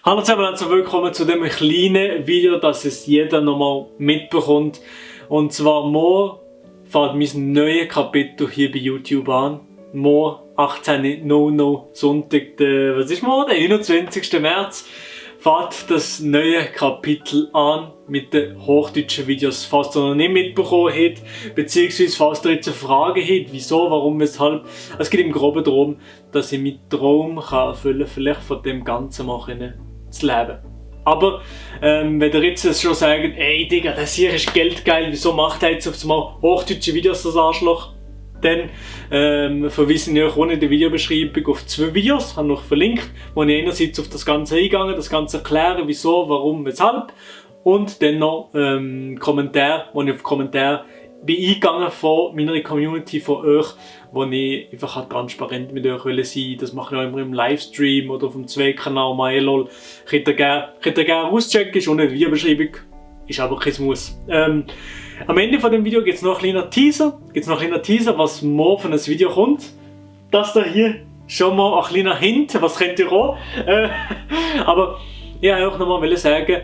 Hallo zusammen und herzlich willkommen zu dem kleinen Video, das es jeder nochmal mitbekommt. Und zwar morgen fängt mein neues Kapitel hier bei YouTube an. Morgen, 18.00 Sonntag, was ist morgen? Der 21. März fängt das neue Kapitel an mit den hochdeutschen Videos. Falls ihr noch nicht mitbekommen habt, beziehungsweise falls ihr jetzt eine Frage habt, wieso, warum, weshalb. Es geht im Groben darum, dass ich meinen Traum erfüllen kann, vielleicht von dem Ganzen machen zu leben. Aber wenn ihr jetzt schon sagt, ey Digga, das hier ist geldgeil, wieso macht er jetzt auf einmal hochdeutsche Videos, das Arschloch? Dann verweise ich euch auch in der Videobeschreibung auf 2 Videos, habe noch verlinkt, wo ich einerseits auf das Ganze eingehe, das Ganze erkläre, wieso, warum, weshalb. Und dann noch Kommentare, wo ich auf Kommentare bin eingegangen von meiner Community, von euch, wo ich einfach transparent mit euch sein will. Das mache ich auch immer im Livestream oder auf dem Zweitkanal MyLol. Könnt ihr gerne auschecken, ist ohne Videobeschreibung, ist aber kein Muss. Am Ende von dem Video gibt es noch ein kleiner Teaser, was morgen von einem Video kommt. Das da hier schon mal ein kleiner Hint, was könnt ihr auch. Aber ich wollte auch nochmal sagen,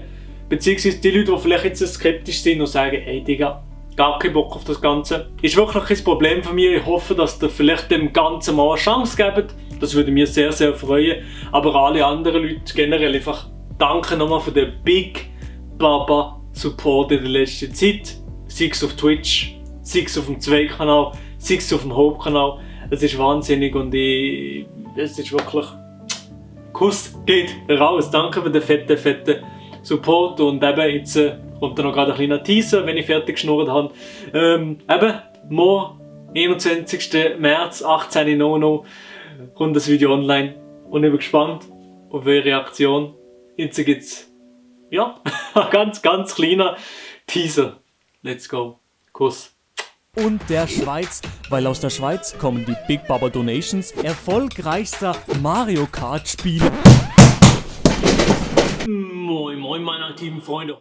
beziehungsweise die Leute, die vielleicht jetzt skeptisch sind und sagen, ey Digga, gar keinen Bock auf das Ganze. Ist wirklich kein Problem von mir. Ich hoffe, dass ihr vielleicht dem Ganzen mal eine Chance gebt. Das würde mich sehr, sehr freuen. Aber alle anderen Leute generell einfach danke nochmal für den Big Baba Support in der letzten Zeit. Sei es auf Twitch, sei es auf dem Zweitkanal, sei es auf dem Hauptkanal. Es ist wahnsinnig und es ist wirklich... Kuss geht raus. Danke für den fetten Support und eben jetzt kommt noch gerade ein kleiner Teaser, wenn ich fertig geschnurrt habe. Eben, morgen, 21. März, 18.00 kommt das Video online und ich bin gespannt auf eure Reaktion. Jetzt gibt es ja, ein ganz kleiner Teaser. Let's go. Kuss. Und der Schweiz, weil aus der Schweiz kommen die Big Baba Donations erfolgreichster Mario Kart Spieler. Moin meine aktiven Freunde.